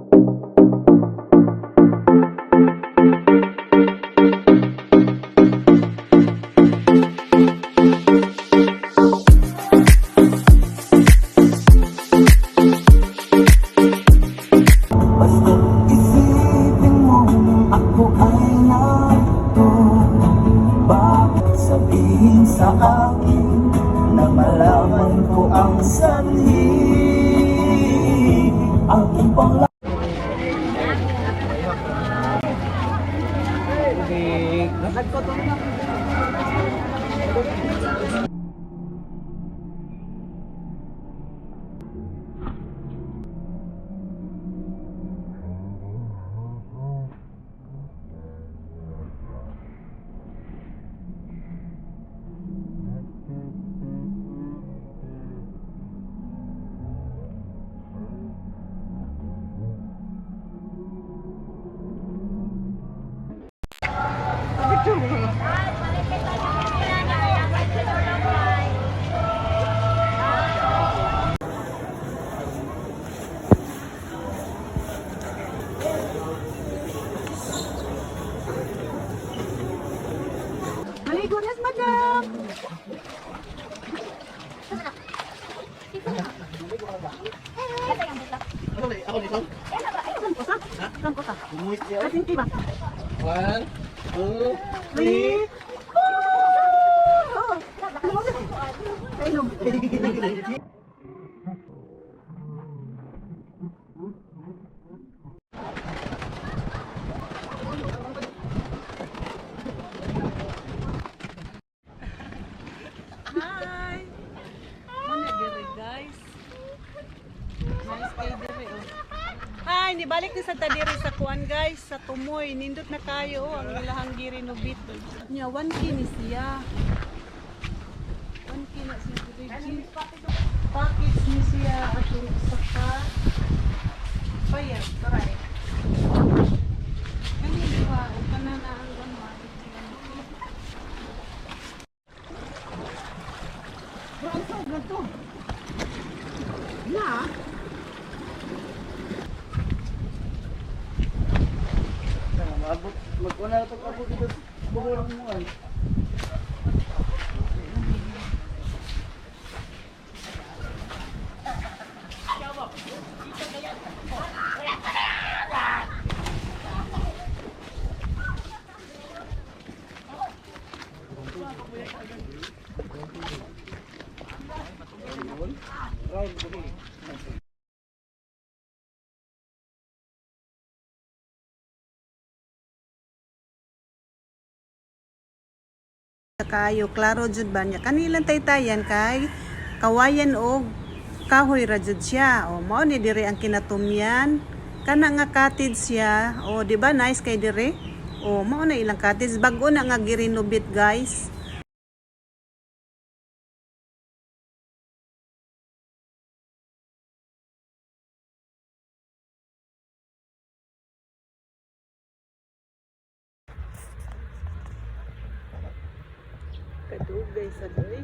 Basta isipin mo ako ay narito. Bakit sabihin sa akin na malaman ko ang sanhi? Aking pang Maligo na, madam! One, two, three. Hi! Ano diri, guys? Nice kay diri oh. Hi, nibalik ni sa tadiri sa kuan, guys, sa Tumoy. Nindot na kayo oh, ang ilahang girinubit. Nya 1K ni siya. 1K na siya diri. Package ni siya atong usa ka bayad, taray. Kani duha ug kanan na ang gamay. Maabot, mag-una na ito abot dito. Bukulang mo ay. Kayo klaro jud ba niya kanilang taytayan kay kawayan og kahoy ra jud siya. O, mao ni diri ang kinatumyan kana nga cottage siya. O, di ba nice kay diri? O, mao na ilang cottage, bag-o na nga girenovate, guys. Kadugay sa doy.